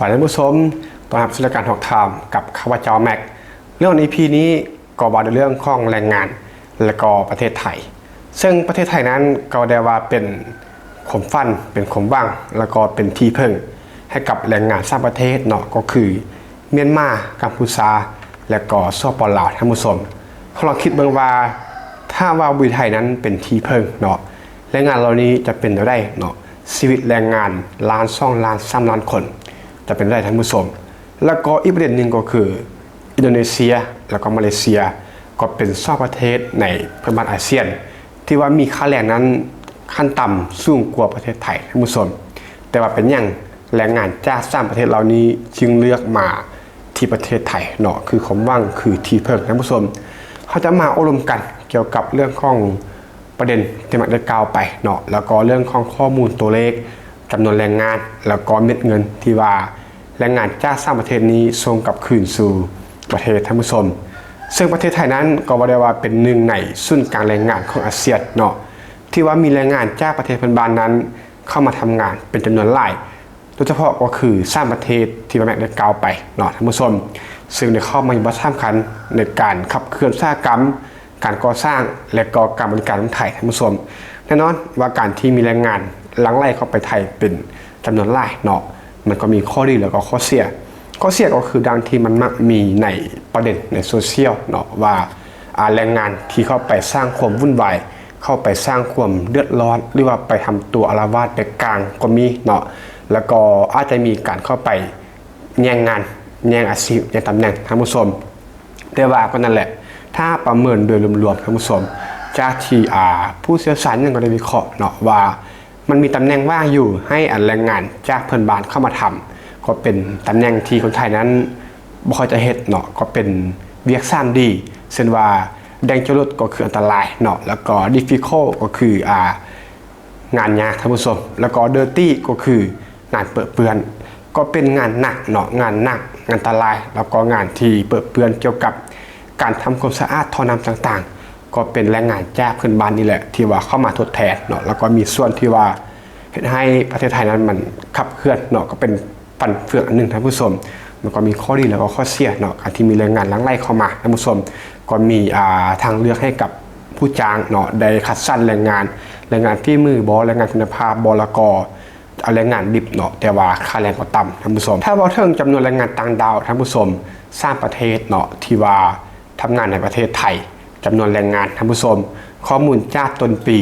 ບາຍດີທ່ານຜູ້ຊົມ, ຕ້ອນຮັບສູ່ລາຍການ Talk Time ກັບຂ້າພະເຈົ້າ Max. ເລື່ອງ ອີພີ ນີ້ກໍວ່າດ້ວຍເລື່ອງຂອງແຮງງານ ແລະກໍປະເທດໄທ, ເຊິ່ງປະເທດໄທນັ້ນກໍໄດ້ວ່າເປັນຄວາມຝັນ, ເປັນຄວາມຫວັງ ແລະກໍເປັນທີ່ເພິ່ງໃຫ້ກັບແຮງງານຕ່າງປະເທດເນາະ, ກໍຄືມຽນມາ, ກຳພູຊາ ແລະກໍ ສປປ ລາວ ທ່ານຜູ້ຊົມ. ເຮົາລອງຄິດເບິ່ງວ່າ ຖ້າວ່າຢູ່ໄທນັ້ນເປັນທີ່ເພິ່ງເນາະ, ແຮງງານເຫຼົ່ານີ້ຈະເປັນແນວໃດເນາະ? ຊີວິດແຮງງານລ້ານ, ສອງລ້ານ, ສາມລ້ານຄົນ ຈະເປັນແນວໃດທ່ານຜູ້ຊົມ? ແລ້ວກໍອີກປະເດັນໜຶ່ງກໍຄື ອິນໂດເນເຊຍ ແລ້ວກໍມາເລເຊຍ ກໍເປັນສອງປະເທດໃນເພື່ອນບ້ານອາຊຽນ ທີ່ວ່າມີຄ່າແຮງນັ້ນຂັ້ນຕ່ຳສູງກວ່າປະເທດໄທທ່ານຜູ້ຊົມ. ແຕ່ວ່າເປັນຫຍັງແຮງງານຈາກສາມປະເທດເຫຼົ່ານີ້ຈຶ່ງເລືອກມາທີ່ປະເທດໄທເນາະ ຄືຄວາມຫວັງ ຄືທີ່ເພິ່ງທ່ານຜູ້ຊົມ? ເຮົາຈະມາໂອ້ລົມກັນກ່ຽວກັບເລື່ອງຂອງ ປະເດັນທີ່ Max ໄດ້ກ່າວໄປເນາະ ແລ້ວກໍເລື່ອງຂອງຂໍ້ມູນຕົວເລກຈຳນວນແຮງງານ ແລ້ວກໍເມັດເງິນທີ່ວ່າແຮງງານຈາກສາມປະເທດນີ້ສົ່ງກັບຄືນສູ່ປະເທດທ່ານຜູ້ຊົມ. ເຊິ່ງປະເທດໄທນັ້ນກໍວ່າໄດ້ວ່າເປັນໜຶ່ງໃນສູນກາງແຮງງານຂອງອາຊຽນເນາະ ທີ່ວ່າມີແຮງງານຈາກປະເທດເພື່ອນບ້ານນັ້ນເຂົ້າມາທຳງານເປັນຈຳນວນຫຼາຍ ໂດຍສະເພາະກໍຄືສາມປະເທດທີ່ວ່າ Max ໄດ້ກ່າວໄປເນາະທ່ານຜູ້ຊົມ, ເຊິ່ງໄດ້ເຂົ້າມາມີບົດສຳຄັນໃນການຂັບເຄື່ອນອຸດສາຫະກຳ, ການກໍ່ສ້າງ ແລະກໍການບໍລິການຂອງໄທທ່ານຜູ້ຊົມ. ແນ່ນອນວ່າການທີ່ມີແຮງງານຫຼັ່ງໄຫຼເຂົ້າໄປໄທເປັນຈຳນວນຫຼາຍເນາະ ມັນກໍມີຂໍ້ດີ ແລ້ວກໍຂໍ້ເສຍ. ຂໍ້ເສຍກໍຄືດັ່ງທີ່ມັນມັກມີໃນປະເດັນໃນໂຊຊຽວເນາະ ວ່າ ອາ ແຮງງານທີ່ເຂົ້າໄປສ້າງຄວາມວຸ່ນວາຍ, ເຂົ້າໄປສ້າງຄວາມເດືອດຮ້ອນ ຫຼືວ່າໄປທຳຕົວອາລະວາດແບກກາງກໍມີເນາະ, ແລ້ວກໍອາດຈະມີການເຂົ້າໄປແຍ່ງງານ, ແຍ່ງອາຊີບ, ແຍ່ງຕຳແໜ່ງທ່ານຜູ້ຊົມ. ແຕ່ວ່າກໍນັ້ນແຫຼະ, ຖ້າປະເມີນໂດຍລວມໆ ທ່ານຜູ້ຊົມ, ຈາກທີ່ ອາ ຜູ້ຊ່ຽວຊານຫຍັງກໍໄດ້ວິເຄາະເນາະ ວ່າ ມັນມີຕຳແໜ່ງວ່າງຢູ່ໃຫ້ອັນແຮງງານຈາກເພື່ອນບ້ານເຂົ້າມາທຳ ກໍເປັນຕຳແໜ່ງທີ່ຄົນໄທນັ້ນບໍ່ຄ່ອຍຈະເຮັດເນາະ, ກໍເປັນວຽກສາມດີ ເຊັ່ນວ່າ dangerous ກໍຄືອັນຕະລາຍເນາະ, ແລ້ວກໍ difficult ກໍຄື ອາ ງານຍາກທ່ານຜູ້ຊົມ, ແລ້ວກໍ dirty ກໍຄືງານເປິເປື້ອນ, ກໍເປັນງານໜັກເນາະ, ງານໜັກ, ງານອັນຕະລາຍ, ແລ້ວກໍງານທີ່ເປິເປື້ອນກ່ຽວກັບການທຳຄວາມສະອາດທໍ່ນ້ຳຕ່າງໆ. ກໍເປັນແຮງງານຈາກເພື່ອນບ້ານນີ້ແຫຼະ ທີ່ວ່າເຂົ້າມາທົດແທນເນາະ, ແລ້ວກໍມີສ່ວນທີ່ວ່າເຮັດໃຫ້ປະເທດໄທນັ້ນມັນຂັບເຄື່ອນເນາະ, ກໍເປັນຟັນເຟືອງອັນໜຶ່ງທ່ານຜູ້ຊົມ. ມັນກໍມີຂໍ້ດີ ແລ້ວກໍຂໍ້ເສຍເນາະ, ການທີ່ມີແຮງງານຫຼັ່ງໄຫຼເຂົ້າມາທ່ານຜູ້ຊົມ, ກໍມີ ອາ ທາງເລືອກໃຫ້ກັບຜູ້ຈ້າງເນາະ ໄດ້ຄັດສັນແຮງງານ, ແຮງງານຝີມືບໍ, ແຮງງານຄຸນນະພາບບໍ, ແລ້ວກໍ ເອົາແຮງງານດິບເນາະ, ແຕ່ວ່າຄ່າແຮງກໍຕ່ຳທ່ານຜູ້ຊົມ. ຖ້າເວົ້າເຖິງຈຳນວນແຮງງານຕ່າງດ້າວທ່ານຜູ້ຊົມ, ສາມປະເທດເນາະ ທີ່ວ່າທຳງານໃນປະເທດໄທ, ຈຳນວນແຮງງານທ່ານຜູ້ຊົມ, ຂໍ້ມູນຈາກຕົ້ນປີ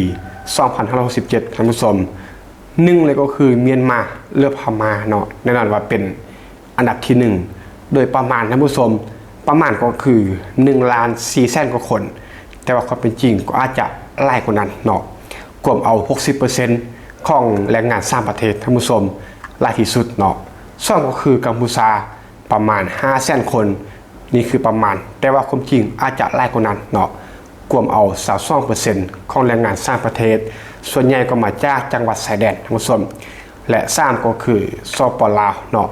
ສອງພັນຫ້າຮ້ອຍຫົກສິບເຈັດ ທ່ານຜູ້ຊົມ, ໜຶ່ງເລີຍກໍຄືມຽນມາ ແລະ ພະມ້າເນາະ, ແນ່ນອນວ່າເປັນອັນດັບທີໜຶ່ງ ໂດຍປະມານທ່ານຜູ້ຊົມ, ປະມານກໍຄືໜຶ່ງລ້ານສີ່ແສນກວ່າຄົນ, ແຕ່ວ່າຄວາມເປັນຈິງກໍອາດຈະຫຼາຍກວ່ານັ້ນເນາະ, ກວມເອົາຫົກສິບເປີເຊັນຂອງແຮງງານສາມປະເທດທ່ານຜູ້ຊົມ ຫຼາຍທີ່ສຸດເນາະ. ສອງກໍຄືກຳພູຊາ ປະມານຫ້າແສນຄົນ, ນີ້ຄືປະມານ, ແຕ່ວ່າຄວາມຈິງອາດຈະຫຼາຍກວ່ານັ້ນເນາະ, ກວມເອົາຊາວສອງເປີເຊັນຂອງແຮງງານສາມປະເທດ, ສ່ວນໃຫຍ່ກໍມາຈາກຈັງຫວັດຊາຍແດນທ່ານຜູ້ຊົມ. ແລະ ສາມກໍຄື ສປປ ລາວເນາະ,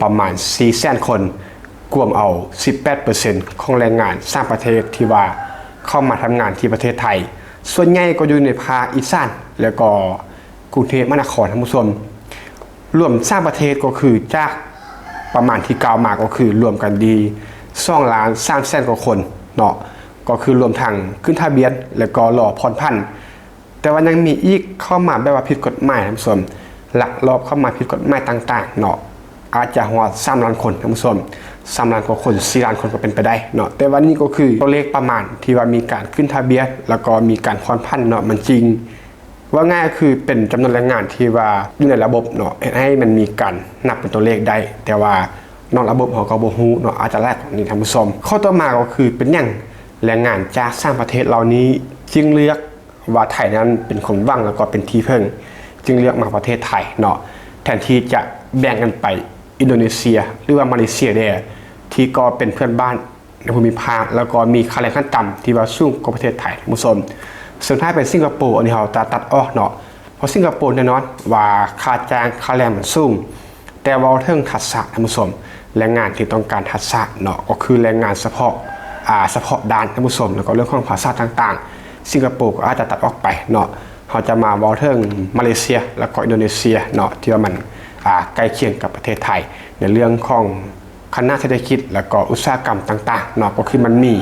ປະມານສີ່ແສນຄົນ, ກວມເອົາສິບແປດເປີເຊັນຂອງແຮງງານສາມປະເທດທີ່ວ່າເຂົ້າມາທຳງານທີ່ປະເທດໄທ, ສ່ວນໃຫຍ່ກໍຢູ່ໃນພາກອີສານ ແລະ ກໍກຸງເທບມະຫານະຄອນທ່ານຜູ້ຊົມ. ລວມສາມປະເທດກໍຄືຈາກປະມານທີ່ກ່າວມາ ກໍຄືລວມກັນດີສອງລ້ານສາມແສນກວ່າຄົນເນາະ, ກໍຄືລວມທັງຂຶ້ນທະບຽນ ແລະ ກໍລໍຜ່ອນຜັນ. ແຕ່ວ່າຍັງມີອີກເຂົ້າມາແບບວ່າຜິດກົດໝາຍທ່ານຜູ້ຊົມ, ລັກລອບເຂົ້າມາຜິດກົດໝາຍຕ່າງໆເນາະ, ອາດຈະຮອດສາມລ້ານຄົນທ່ານຜູ້ຊົມ, ສາມລ້ານກວ່າຄົນ, ສີ່ລ້ານຄົນກໍເປັນໄປໄດ້ເນາະ. ແຕ່ວ່ານີ້ກໍຄືຕົວເລກປະມານທີ່ວ່າມີການຂຶ້ນທະບຽນ ແລ້ວກໍມີການຜ່ອນຜັນເນາະ, ມັນຈິງ ເວົ້າງ່າຍກໍຄືເປັນຈຳນວນແຮງງານທີ່ວ່າຢູ່ໃນລະບົບເນາະ, ເຮັດໃຫ້ມັນມີການນັບເປັນຕົວເລກໄດ້, ແຕ່ວ່ານອກລະບົບເຮົາກໍບໍ່ຮູ້ເນາະ, ອາດຈະຫຼາຍກວ່ານີ້ທ່ານຜູ້ຊົມ. ຂໍ້ຕໍ່ມາກໍຄືເປັນຫຍັງແຮງງານຈາກສາມປະເທດເຫຼົ່ານີ້ຈຶ່ງເລືອກ ວ່າໄທນັ້ນເປັນຄວາມຫວັງ ແລ້ວກໍເປັນທີ່ເພິ່ງ, ຈຶ່ງເລືອກມາປະເທດໄທເນາະ, ແທນທີ່ຈະແບ່ງກັນໄປອິນໂດເນເຊຍ ຫຼືວ່າມາເລເຊຍແດ່ ທີ່ກໍເປັນເພື່ອນບ້ານໃນພູມິພາກ ແລ້ວກໍມີຄ່າແຮງຂັ້ນຕ່ຳທີ່ວ່າສູງກວ່າປະເທດໄທທ່ານຜູ້ຊົມ. ເຊິ່ງຖ້າເປັນສິງກະໂປ ອັນນີ້ເຮົາຈະຕັດອອກເນາະ, ເພາະສິງກະໂປແນ່ນອນວ່າຄ່າຈ້າງ ຄ່າແຮງມັນສູງ. ແຕ່ເວົ້າເຖິງທັກສະທ່ານຜູ້ຊົມ, ແຮງງານທີ່ຕ້ອງການທັກສະເນາະ, ກໍຄືແຮງງານສະເພາະ ອາ ສະເພາະດ້ານທ່ານຜູ້ຊົມ, ແລ້ວກໍເລື່ອງຂອງພາສາຕ່າງໆ, ສິງກະໂປກໍອາດຈະຕັດອອກໄປເນາະ. ເຮົາຈະມາເວົ້າເຖິງມາເລເຊຍ ແລ້ວກໍອິນໂດເນເຊຍເນາະ, ທີ່ວ່າມັນ ອາ ໃກ້ຄຽງກັບປະເທດໄທ ໃນເລື່ອງຂອງຄະນະເສດຖະກິດ ແລ້ວກໍອຸດສາຫະກຳຕ່າງໆເນາະ ກໍຄືມັນມີ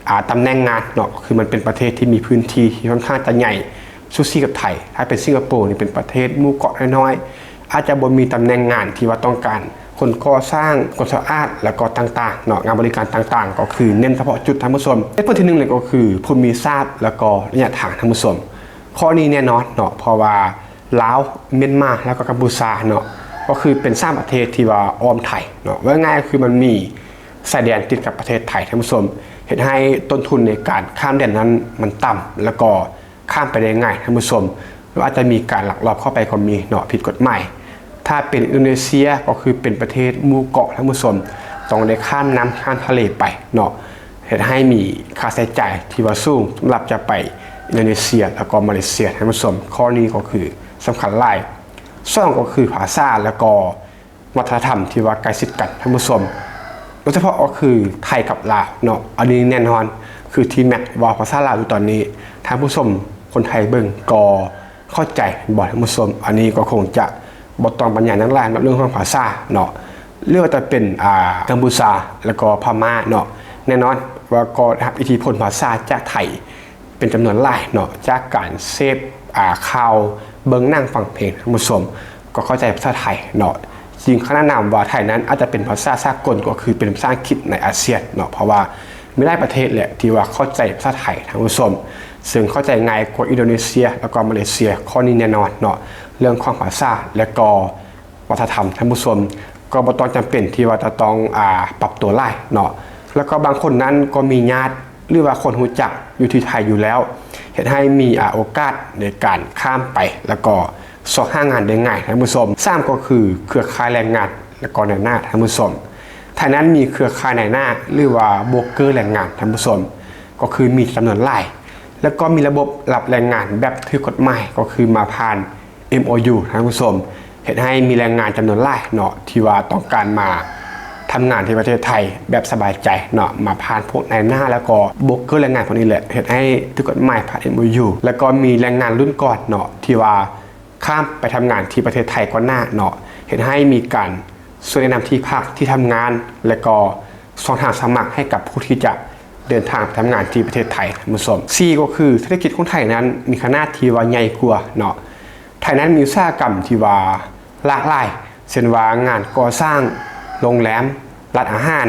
ອ່າ ຕຳແໜ່ງງານເນາະ ກໍຄືມັນເປັນປະເທດທີ່ມີພື້ນທີ່ທີ່ຂ້ອນຂ້າງຈະໃຫຍ່ສູສີກັບໄທ. ຖ້າເປັນສິງກະໂປນີ້ເປັນປະເທດໝູ່ເກາະນ້ອຍໆ ອາດຈະບໍ່ມີຕຳແໜ່ງງານທີ່ວ່າຕ້ອງການຄົນກໍ່ສ້າງ, ຄົນສະອາດ ແລ້ວກໍຕ່າງໆເນາະ, ງານບໍລິການຕ່າງໆ ກໍຄືເນັ້ນສະເພາະຈຸດ ທ່ານຜູ້ຊົມ. ເຫດຜົນທີໜຶ່ງເລີຍກໍຄືພູມິສາດ ແລ້ວກໍໄລຍະທາງ ທ່ານຜູ້ຊົມ. ຂໍ້ນີ້ແນ່ນອນເນາະ ເພາະວ່າ ລາວ, ມຽນມາ ແລ້ວກໍກຳປູຊາເນາະ ກໍຄືເປັນສາມປະເທດທີ່ວ່າອ້ອມໄທເນາະ. ເວົ້າງ່າຍໆ ຄືມັນມີຊາຍແດນຕິດກັບປະເທດໄທ ທ່ານຜູ້ຊົມ, ເຮັດໃຫ້ຕົ້ນທຶນໃນການຂ້າມແດນນັ້ນມັນຕ່ຳ ແລ້ວກໍຂ້າມໄປໄດ້ງ່າຍ ທ່ານຜູ້ຊົມ, ຫຼືອາດຈະມີການລັກລອບເຂົ້າໄປກໍມີເນາະ ຜິດກົດໝາຍ. ຖ້າເປັນອິນໂດເນເຊຍ ກໍຄືເປັນປະເທດໝູ່ເກາະ ທ່ານຜູ້ຊົມ, ຕ້ອງໄດ້ຂ້າມນ້ຳຂ້າມທະເລໄປເນາະ. ເຮັດໃຫ້ມີຄ່າໃຊ້ຈ່າຍທີ່ວ່າສູງສຳລັບຈະໄປອິນໂດເນເຊຍ ແລ້ວກໍມາເລເຊຍ ທ່ານຜູ້ຊົມ. ຂໍ້ນີ້ກໍຄືສຳຄັນຫຼາຍ. ສອງ ກໍຄືພາສາ ແລ້ວກໍວັດທະນະທຳທີ່ວ່າໃກ້ຊິດກັນ ທ່ານຜູ້ຊົມ, ໂດຍສະເພາະກໍຄືໄທກັບລາວເນາະ. ອັນນີ້ແນ່ນອນ ຄືທີ່ແມັກເວົ້າພາສາລາວຢູ່ຕອນນີ້, ທ່ານຜູ້ຊົມຄົນໄທເບິ່ງກໍເຂົ້າໃຈບໍ່ ທ່ານຜູ້ຊົມ? ອັນນີ້ກໍຄົງຈະ ບໍ່ຕ້ອງບັນຍາຍຫຍັງຫຼາຍເນາະ ເລື່ອງຂອງພາສາເນາະ. ຫຼືວ່າຈະເປັນ ອ່າ ກຳປູຊາ ແລ້ວກໍພະມ້າເນາະ, ແນ່ນອນວ່າກໍໄດ້ຮັບອິດທິພົນພາສາຈາກໄທເປັນຈຳນວນຫຼາຍເນາະ, ຈາກການເສບ ອ່າ ຂ່າວ, ເບິ່ງໜັງ, ຟັງເພງ, ທ່ານຜູ້ຊົມ ກໍເຂົ້າໃຈພາສາໄທເນາະ. ຈຶ່ງຂະໜານນາມວ່າໄທນັ້ນອາດຈະເປັນພາສາສາກົນ ກໍຄືເປັນພາສາອັງກິດໃນອາຊຽນເນາະ, ເພາະວ່າ ມີຫຼາຍປະເທດແຫຼະທີ່ວ່າເຂົ້າໃຈພາສາໄທ ທ່ານຜູ້ຊົມ, ເຊິ່ງເຂົ້າໃຈງ່າຍກວ່າອິນໂດເນເຊຍ ແລ້ວກໍມາເລເຊຍ. ຂໍ້ນີ້ແນ່ນອນເນາະ ເລື່ອງຂອງພາສາ ແລ້ວກໍວັດທະນະທຳ ທ່ານຜູ້ຊົມ ກໍບໍ່ຕ້ອງຈຳເປັນທີ່ວ່າຈະຕ້ອງ ອ່າ ປັບຕົວຫຼາຍເນາະ. ແລ້ວກໍບາງຄົນນັ້ນກໍມີຍາດ ຫຼືວ່າຄົນຮູ້ຈັກຢູ່ທີ່ໄທຢູ່ແລ້ວ, ເຮັດໃຫ້ມີ ອ່າ ໂອກາດໃນການຂ້າມໄປ ແລ້ວກໍຊອກຫາງານໄດ້ງ່າຍ ທ່ານຜູ້ຊົມ. ສາມ ກໍຄືເຄືອຂ່າຍແຮງງານ ແລ້ວກໍນາຍໜ້າ ທ່ານຜູ້ຊົມ. ໄທນັ້ນມີເຄືອຂ່າຍນາຍໜ້າ ຫຼືວ່າໂບຣກເກີແຮງງານ ທ່ານຜູ້ຊົມ, ກໍຄືມີຈຳນວນຫຼາຍ ແລ້ວກໍມີລະບົບຮັບແຮງງານແບບຖືກກົດໝາຍ ກໍຄືມາຜ່ານ ເອັມໂອຢູ ທ່ານຜູ້ຊົມ, ເຮັດໃຫ້ມີແຮງງານຈຳນວນຫຼາຍເນາະ ທີ່ວ່າຕ້ອງການມາທຳງານທີ່ປະເທດໄທແບບສະບາຍໃຈເນາະ, ມາຜ່ານພວກນາຍໜ້າ ແລ້ວກໍໂບຣກເກີແຮງງານພວກນີ້ແຫຼະ ເຮັດໃຫ້ຖືກກົດໝາຍຜ່ານ ເອັມໂອຢູ ແລ້ວກໍມີແຮງງານລຸ້ນກ່ອນເນາະ ທີ່ວ່າ ຂ້າມໄປທຳງານທີ່ປະເທດໄທກ່ອນໜ້າເນາະ, ເຮັດໃຫ້ມີການຊ່ວຍແນະນຳທີ່ພັກ, ທີ່ທຳງານ ແລະກໍຊ່ອງທາງສະໝັກໃຫ້ກັບຜູ້ທີ່ຈະເດີນທາງໄປທຳງານທີ່ປະເທດໄທ, ທ່ານຜູ້ຊົມ. ສີ່ ກໍຄືເສດຖະກິດຂອງໄທນັ້ນມີຂະໜາດທີ່ວ່າໃຫຍ່ກວ່າເນາະ. ໄທນັ້ນມີອຸດສາຫະກຳທີ່ວ່າຫຼາກຫຼາຍ, ເຊັ່ນວ່າງານກໍ່ສ້າງ, ໂຮງແຮມ, ຮ້ານອາຫານ,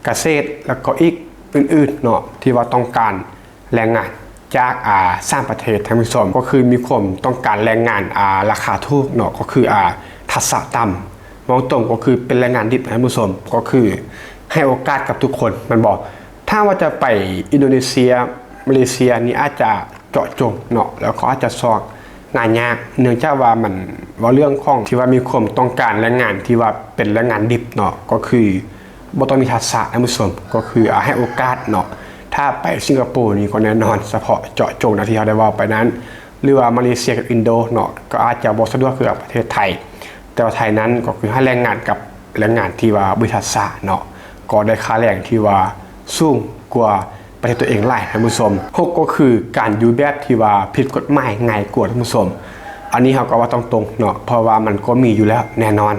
ກະເສດ ແລະກໍອີກອື່ນໆເນາະ ທີ່ວ່າຕ້ອງການ ແຮງງານຈາກ ອ່າ ສາມປະເທດ, ທ່ານຜູ້ຊົມ, ກໍຄືມີຄວາມຕ້ອງການແຮງງານ ອ່າ ລາຄາຖືກເນາະ, ກໍຄື ອ່າ ທັກສະຕ່ຳ, ເວົ້າຕົງກໍຄືເປັນແຮງງານດິບ, ທ່ານຜູ້ຊົມ, ກໍຄືໃຫ້ໂອກາດກັບທຸກຄົນ ແມ່ນບໍ່? ຖ້າວ່າຈະໄປອິນໂດເນເຊຍ, ມາເລເຊຍນີ້ອາດຈະເຈາະຈົງເນາະ, ແລ້ວເຂົາອາດຈະຊອກງານຍາກ, ເນື່ອງຈາກວ່າມັນເວົ້າເລື່ອງຂອງທີ່ວ່າມີຄວາມຕ້ອງການແຮງງານທີ່ວ່າເປັນແຮງງານດິບເນາະ, ກໍຄື ບໍ່ຕ້ອງມີທັກສະ, ທ່ານຜູ້ຊົມ, ກໍຄື ອ່າ ໃຫ້ໂອກາດເນາະ. ຖ້າໄປສິງກະໂປນີ້ກໍແນ່ນອນ ສະເພາະເຈາະຈົງນະ ທີ່ເຮົາໄດ້ເວົ້າໄປນັ້ນ, ຫຼືວ່າມາເລເຊຍກັບອິນໂດເນາະ, ກໍອາດຈະບໍ່ສະດວກຄືກັບປະເທດໄທ, ແຕ່ວ່າໄທນັ້ນກໍຄືໃຫ້ແຮງງານກັບແຮງງານທີ່ວ່າບໍ່ມີທັກສະເນາະ, ກໍໄດ້ຄ່າແຮງທີ່ວ່າສູງກວ່າປະເທດຕົວເອງຫຼາຍ, ທ່ານຜູ້ຊົມ. ຫົກ ກໍຄືການຢູ່ແບບທີ່ວ່າຜິດກົດໝາຍງ່າຍກວ່າ, ທ່ານຜູ້ຊົມ. ອັນນີ້ເຮົາກໍເວົ້າຕາມຕົງເນາະ, ເພາະວ່າມັນກໍມີຢູ່ແລ້ວແນ່ນອນ.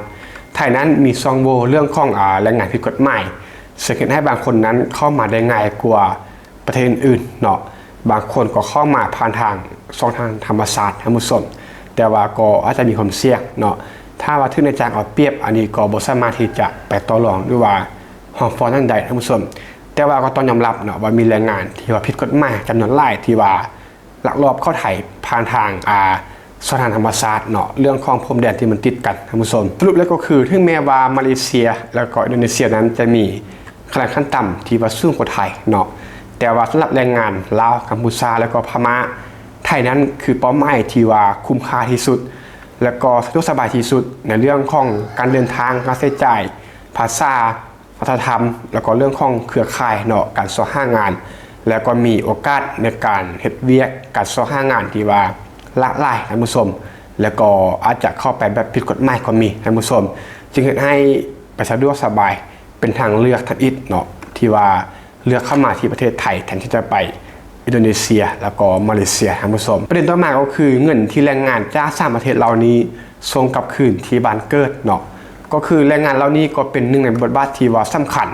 ໄທນັ້ນມີຊ່ອງໂຫວ່ເລື່ອງຂອງ ອາ ແຮງງານຜິດກົດໝາຍ, ເຊິ່ງເຮັດໃຫ້ບາງຄົນນັ້ນເຂົ້າມາໄດ້ງ່າຍກວ່າປະເທດອື່ນໆເນາະ. ບາງຄົນກໍເຂົ້າມາຜ່ານທາງຊ່ອງທາງທຳມະຊາດ, ທ່ານຜູ້ຊົມ, ແຕ່ວ່າກໍອາດຈະມີຄວາມສ່ຽງເນາະ. ຖ້າວ່າຖືກນາຍຈ້າງເອົາປຽບ, ອັນນີ້ກໍບໍ່ສາມາດທີ່ຈະໄປຕໍ່ລອງ ຫຼືວ່າຮ້ອງຟ້ອງຫຍັງໄດ້, ທ່ານຜູ້ຊົມ. ແຕ່ວ່າກໍຕ້ອງຍອມຮັບເນາະ ວ່າມີແຮງງານທີ່ວ່າຜິດກົດໝາຍຈຳນວນຫຼາຍ ທີ່ວ່າ ລັກລອບເຂົ້າໄທຜ່ານທາງ ອ່າ ຊ່ອງທາງທຳມະຊາດເນາະ, ເລື່ອງຂອງພົມແດນທີ່ມັນຕິດກັນ, ທ່ານຜູ້ຊົມ. ສະຫຼຸບແລ້ວກໍຄື ເຖິງແມ້ວ່າມາເລເຊຍ ແລ້ວກໍອິນໂດເນເຊຍນັ້ນຈະມີຄ່າແຮງຂັ້ນຕ່ຳທີ່ວ່າສູງກວ່າໄທເນາະ, ແຕ່ວ່າສຳລັບແຮງງານລາວ, ກຳປູຊາ ແລ້ວກໍພະມ້າ, ໄທນັ້ນຄືເປົ້າໝາຍທີ່ວ່າຄຸ້ມຄ່າທີ່ສຸດ ແລ້ວກໍສະດວກສະບາຍທີ່ສຸດ ໃນເລື່ອງຂອງການເດີນທາງ, ຄ່າໃຊ້ຈ່າຍ, ພາສາ, ວັດທະນະທຳ ແລ້ວກໍເລື່ອງຂອງເຄືອຂ່າຍເນາະ, ການຊອກຫາງານ ແລ້ວກໍມີໂອກາດໃນການເຮັດວຽກ, ການຊອກຫາງານທີ່ວ່າຫຼາກຫຼາຍ, ທ່ານຜູ້ຊົມ, ແລ້ວກໍອາດຈະເຂົ້າໄປແບບຜິດກົດໝາຍກໍມີ, ທ່ານຜູ້ຊົມ, ຈຶ່ງເຮັດໃຫ້ໄປສະດວກສະບາຍ ເປັນທາງເລືອກທຳອິດເນາະ ທີ່ວ່າເລືອກເຂົ້າມາທີ່ປະເທດໄທ ແທນທີ່ຈະໄປ ອິນໂດເນເຊຍ ແລ້ວກໍມາເລເຊຍ, ທ່ານຜູ້ຊົມ. ປະເດັນຕໍ່ມາກໍຄືເງິນທີ່ແຮງງານຈາກສາມປະເທດເຫຼົ່ານີ້ສົ່ງກັບຄືນທີ່ບ້ານເກີດເນາະ, ກໍຄືແຮງງານເຫຼົ່ານີ້ກໍເປັນໜຶ່ງໃນບົດບາດທີ່ວ່າສຳຄັນ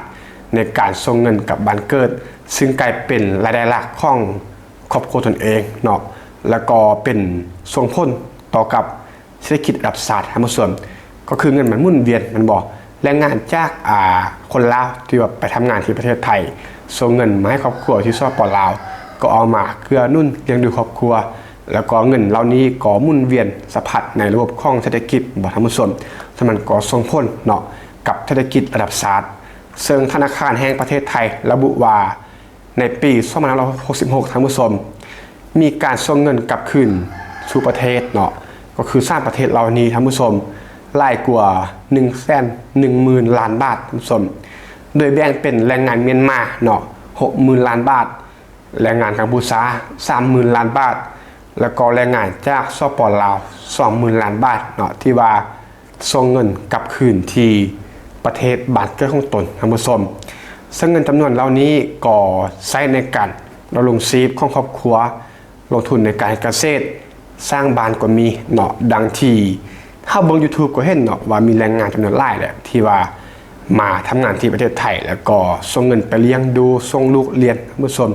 ໃນການສົ່ງເງິນກັບບ້ານເກີດ, ຊຶ່ງກາຍເປັນລາຍໄດ້ຫຼັກຂອງຄອບຄົວຕົນເອງເນາະ ແລ້ວກໍເປັນສົ່ງຜົນຕໍ່ກັບເສດຖະກິດລະດັບຊາດ. ທ່ານຜູ້ຊົມ, ກໍຄືເງິນມັນໝູນວຽນແມ່ນບໍ່? ແຮງງານຈາກ ອາ ຄົນລາວທີ່ວ່າໄປທຳງານທີ່ປະເທດໄທ ສົ່ງເງິນມາໃຫ້ຄອບຄົວທີ່ ສປ ລາວ ກໍເອົາມາເກື້ອໜູນລ້ຽງດູຄອບຄົວ ແລ້ວກໍເງິນເຫຼົ່ານີ້ກໍໝູນວຽນສະພັດໃນລະບົບຂອງເສດຖະກິດບໍ່ທ່ານຜູ້ຊົມ, ສະນັ້ນກໍສົ່ງຜົນເນາະກັບເສດຖະກິດລະດັບຊາດ. ເຊິ່ງທະນາຄານແຫ່ງປະເທດໄທລະບຸວ່າ ໃນປີສອງພັນຫ້າຮ້ອຍຫົກສິບຫົກ ທ່ານຜູ້ຊົມ, ມີການສົ່ງເງິນກັບຄືນສູ່ປະເທດເນາະ ກໍຄືສາມປະເທດເຫຼົ່ານີ້ທ່ານຜູ້ຊົມ ຫຼາຍກວ່າໜຶ່ງແສນໜຶ່ງໝື່ນລ້ານບາດທ່ານຜູ້ຊົມ, ໂດຍແບ່ງເປັນແຮງງານມຽນມາເນາະ ຫົກໝື່ນລ້ານບາດ, ແຮງງານກັມພູຊາ ສາມໝື່ນລ້ານບາດ ແລ້ວກໍແຮງງານຈາກ ສປ ລາວ ສອງໝື່ນລ້ານບາດເນາະ ທີ່ວ່າສົ່ງເງິນກັບຄືນທີ່ປະເທດບ້ານເກີດຂອງຕົນທ່ານຜູ້ຊົມ. ເຊິ່ງເງິນຈຳນວນເຫຼົ່ານີ້ກໍໃຊ້ໃນການດຳລົງຊີບຂອງຄອບຄົວ, ລົງທຶນໃນການເຮັດກະເສດ, ສ້າງບ້ານກໍມີເນາະ. ດັ່ງທີ່ເຮົາເບິ່ງ YouTube ກໍເຫັນເນາະ ວ່າມີແຮງງານຈຳນວນຫຼາຍແຫຼະ ທີ່ວ່າມາທຳງານທີ່ປະເທດໄທ ແລ້ວກໍສົ່ງເງິນໄປລ້ຽງດູສົ່ງລູກຮຽນທ່ານຜູ້ຊົມ,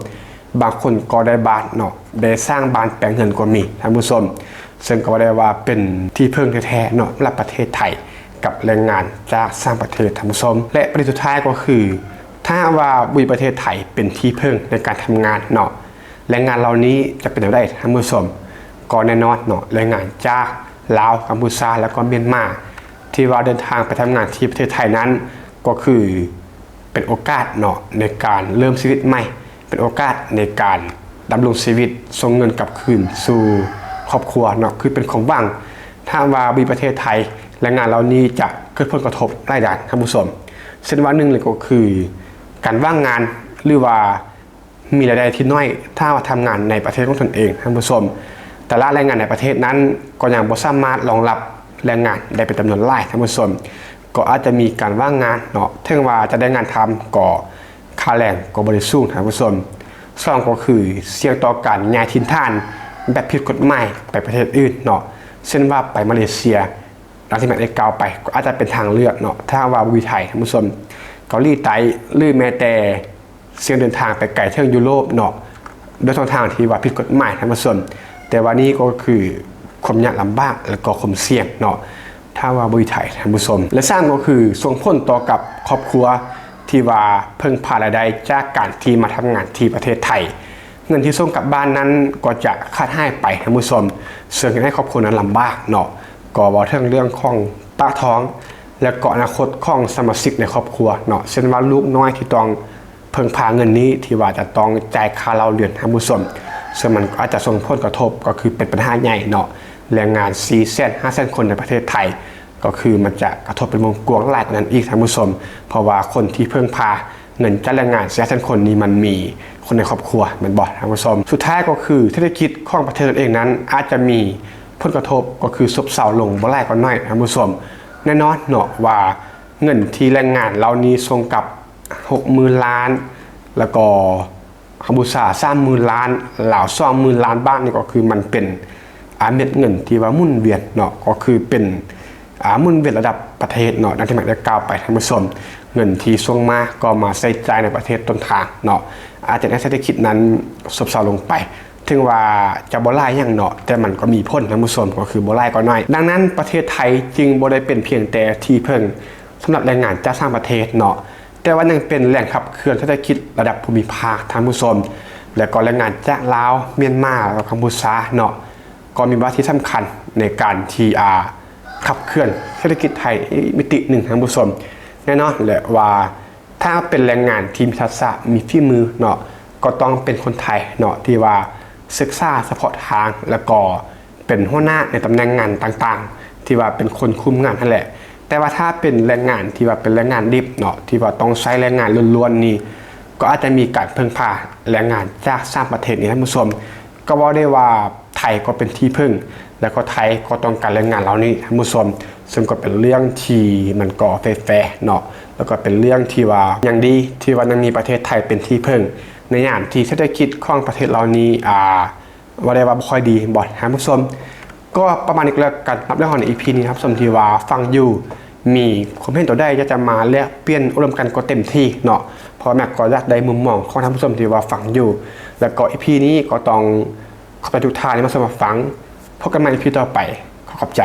ບາງຄົນກໍໄດ້ບ້ານເນາະ ໄດ້ສ້າງບ້ານແປງເຮືອນກໍມີທ່ານຜູ້ຊົມ. ເຊິ່ງກໍວ່າໄດ້ວ່າເປັນທີ່ເພິ່ງແທ້ໆເນາະ ສຳລັບປະເທດໄທກັບແຮງງານຈາກຕ່າງປະເທດທ່ານຜູ້ຊົມ. ແລະ ປະເດັນສຸດທ້າຍກໍຄື ຖ້າຫາກວ່າບໍ່ມີປະເທດໄທເປັນທີ່ເພິ່ງໃນການທຳງານເນາະ ແຮງງານເຫຼົ່ານີ້ຈະເປັນແນວໃດທ່ານຜູ້ຊົມ? ກໍແນ່ນອນເນາະ ແຮງງານຈາກລາວ, ກັມພູຊາ ແລ້ວກໍມຽນມາ ທີ່ວ່າເດີນທາງໄປທຳງານທີ່ປະເທດໄທນັ້ນ ກໍຄືເປັນໂອກາດເນາະ ໃນການເລີ່ມຊີວິດໃໝ່, ເປັນໂອກາດໃນການດຳລົງຊີວິດ, ສົ່ງເງິນກັບຄືນສູ່ຄອບຄົວເນາະ ຄືເປັນຄວາມຫວັງ. ຖ້າຫາກວ່າບໍ່ມີປະເທດໄທ ແຮງງານເຫຼົ່ານີ້ຈະເກີດຜົນກະທົບຫຼາຍດ້ານທ່ານຜູ້ຊົມ, ເຊັ່ນວ່າ ໜຶ່ງເລີຍກໍຄືການວ່າງງານ ຫຼືວ່າ ມີລາຍໄດ້ທີ່ໜ້ອຍ ຖ້າວ່າທຳງານໃນປະເທດຂອງຕົນເອງທ່ານຜູ້ຊົມ. ຕະຫຼາດແຮງງານໃນປະເທດນັ້ນກໍຍັງບໍ່ສາມາດຮອງຮັບແຮງງານໄດ້ເປັນຈຳນວນຫຼາຍທ່ານຜູ້ຊົມ, ກໍອາດຈະມີການວ່າງງານເນາະ, ເຖິງວ່າຈະໄດ້ງານທຳ ກໍຄ່າແຮງກໍບໍ່ໄດ້ສູງທ່ານຜູ້ຊົມ. ສອງ ກໍຄືສ່ຽງຕໍ່ການຍ້າຍຖິ່ນຖານແບບຜິດກົດໝາຍໄປປະເທດອື່ນເນາະ, ເຊັ່ນວ່າໄປມາເລເຊຍ ດັ່ງທີ່ແມ່ນໄດ້ກ່າວໄປ ກໍອາດຈະເປັນທາງເລືອກເນາະ ຖ້າຫາກວ່າບໍ່ມີໄທທ່ານຜູ້ຊົມ, ເກົາຫຼີໃຕ້ ຫຼືແມ້ແຕ່ ສ່ຽງເດີນທາງໄປໄກເຖິງຢູໂຣບເນາະ ດ້ວຍຊ່ອງທາງທີ່ວ່າຜິດກົດໝາຍທ່ານຜູ້ຊົມ. ແຕ່ວ່ານີ້ກໍຄືຄວາມຍາກລຳບາກ ແລະກໍຄວາມສ່ຽງເນາະ ຖ້າວ່າບໍ່ມີໄທທ່ານຜູ້ຊົມ. ແລະ ສາມ ກໍຄືສົ່ງຜົນຕໍ່ກັບຄອບຄົວທີ່ວ່າເພິ່ງພາລາຍໄດ້ຈາກການທີ່ມາທຳງານທີ່ປະເທດໄທ. ເງິນທີ່ສົ່ງກັບບ້ານນັ້ນກໍຈະຂາດຫາຍໄປທ່ານຜູ້ຊົມ, ເຊິ່ງເຮັດໃຫ້ຄອບຄົວນັ້ນລຳບາກເນາະ, ກໍເວົ້າເຖິງເລື່ອງຂອງປາກທ້ອງ ແລະກໍອະນາຄົດຂອງສະມາຊິກໃນຄອບຄົວເນາະ, ເຊັ່ນວ່າລູກນ້ອຍທີ່ຕ້ອງ ເພິ່ງພາເງິນນີ້ ທີ່ວ່າຈະຕ້ອງຈ່າຍຄ່າເລົ່າເດືອນທ່ານຜູ້ຊົມ, ເຊິ່ງມັນກໍອາດຈະສົ່ງຜົນກະທົບ ກໍຄືເປັນບັນຫາໃຫຍ່ເນາະ. ແຮງງານສີ່ແສນ ຫ້າແສນຄົນໃນປະເທດໄທ ກໍຄືມັນຈະກະທົບເປັນວົງກວ້າງຫຼາຍກວ່ານັ້ນອີກທ່ານຜູ້ຊົມ, ເພາະວ່າຄົນທີ່ເພິ່ງພາເງິນຈາກແຮງງານສີ່ແສນຄົນນີ້ ມັນມີຄົນໃນຄອບຄົວແມ່ນບໍ່ທ່ານຜູ້ຊົມ? ສຸດທ້າຍກໍຄືເສດຖະກິດຂອງປະເທດຕົນເອງນັ້ນ ອາດຈະມີຜົນກະທົບ ກໍຄືຊົບເຊົາລົງບໍ່ຫຼາຍກໍໜ້ອຍທ່ານຜູ້ຊົມ. ແນ່ນອນເນາະວ່າເງິນທີ່ແຮງງານເຫຼົ່ານີ້ສົ່ງກັບ ຫົກໝື່ນລ້ານ ແລ້ວກໍ ກຳປູຊາ ສາມໝື່ນລ້ານ, ລາວ ສອງໝື່ນລ້ານບາດ ນີ້ກໍຄືມັນເປັນ ອາ ເມັດເງິນທີ່ວ່າໝູນວຽນເນາະ, ກໍຄືເປັນ ອາ ໝູນວຽນລະດັບປະເທດເນາະ, ດັ່ງທີ່ແມັກໄດ້ກ່າວໄປທ່ານຜູ້ຊົມ, ເງິນທີ່ສົ່ງມາກໍມາໃຊ້ຈ່າຍໃນປະເທດຕົ້ນທາງເນາະ, ອາດຈະເຮັດໃຫ້ເສດຖະກິດນັ້ນຊົບເຊົາລົງໄປ. ເຖິງວ່າຈະບໍ່ຫຼາຍຫຍັງເນາະ, ແຕ່ມັນກໍມີຜົນທ່ານຜູ້ຊົມ, ກໍຄືບໍ່ຫຼາຍກໍໜ້ອຍ. ດັ່ງນັ້ນ ປະເທດໄທຈຶ່ງບໍ່ໄດ້ເປັນພຽງແຕ່ທີ່ເພິ່ງສຳລັບແຮງງານຈາກຕ່າງປະເທດເນາະ, ແຕ່ວ່າຍັງເປັນແຫຼ່ງຂັບເຄື່ອນເສດຖະກິດລະດັບພູມິພາກທ່ານຜູ້ຊົມ, ແລະກໍແຮງງານຈາກລາວ, ມຽນມາ ແລະກໍກຳປູຊາເນາະ, ກໍມີບາດທີ່ສຳຄັນໃນການທີ່ ອາ ຂັບເຄື່ອນເສດຖະກິດໄທອີກມິຕິໜຶ່ງທ່ານຜູ້ຊົມ. ແນ່ນອນແຫຼະວ່າ ຖ້າເປັນແຮງງານທີ່ມີທັກສະ, ມີຝີມືເນາະ, ກໍຕ້ອງເປັນຄົນໄທເນາະ ທີ່ວ່າສຶກສາສະເພາະທາງ ແລ້ວກໍເປັນຫົວໜ້າໃນຕຳແໜ່ງງານຕ່າງໆ ທີ່ວ່າເປັນຄົນຄຸມງານຫັ້ນແຫຼະ. ແຕ່ວ່າຖ້າເປັນແຮງງານທີ່ວ່າເປັນແຮງງານດິບເນາະ, ທີ່ວ່າຕ້ອງໃຊ້ແຮງງານລ້ວນໆນີ້, ກໍອາດຈະມີການເພິ່ງພາແຮງງານຈາກຕ່າງປະເທດນີ້ທ່ານຜູ້ຊົມ. ກໍເວົ້າໄດ້ວ່າ ໄທກໍເປັນທີ່ເພິ່ງ ແລ້ວກໍໄທກໍຕ້ອງການແຮງງານເຫຼົ່ານີ້ທ່ານຜູ້ຊົມ, ເຊິ່ງກໍເປັນເລື່ອງທີ່ມັນກໍແຟໆເນາະ, ແລ້ວກໍເປັນເລື່ອງທີ່ວ່າຍັງດີ ທີ່ວ່າຍັງມີປະເທດໄທເປັນທີ່ເພິ່ງ ໃນຍາມທີ່ເສດຖະກິດຂອງປະເທດເຫຼົ່ານີ້ ອາ ວ່າໄດ້ວ່າບໍ່ຄ່ອຍດີບໍ່ທ່ານຜູ້ຊົມ. ກໍປະມານນີ້ກໍແລ້ວກັນ ສຳລັບເລື່ອງຂອງໃນອີພີນີ້ທ່ານຜູ້ຊົມທີ່ວ່າຟັງຢູ່ ມີຄວາມເຫັນຕົວໃດ ຢາກຈະມາແລກປ່ຽນໂອ້ລົມກັນກໍເຕັມທີ່ເນາະ ເພາະວ່າແມັກກໍຢາກໄດ້ມຸມມອງຂອງທ່ານຜູ້ຊົມທີ່ວ່າຟັງຢູ່. ແລ້ວກໍອີພີນີ້ກໍຕ້ອງຂອບໃຈທຸກທ່ານທີ່ມາຊົມມາຟັງ. ພົບກັນໃໝ່ອີພີຕໍ່ໄປ. ຂໍຂອບໃຈ.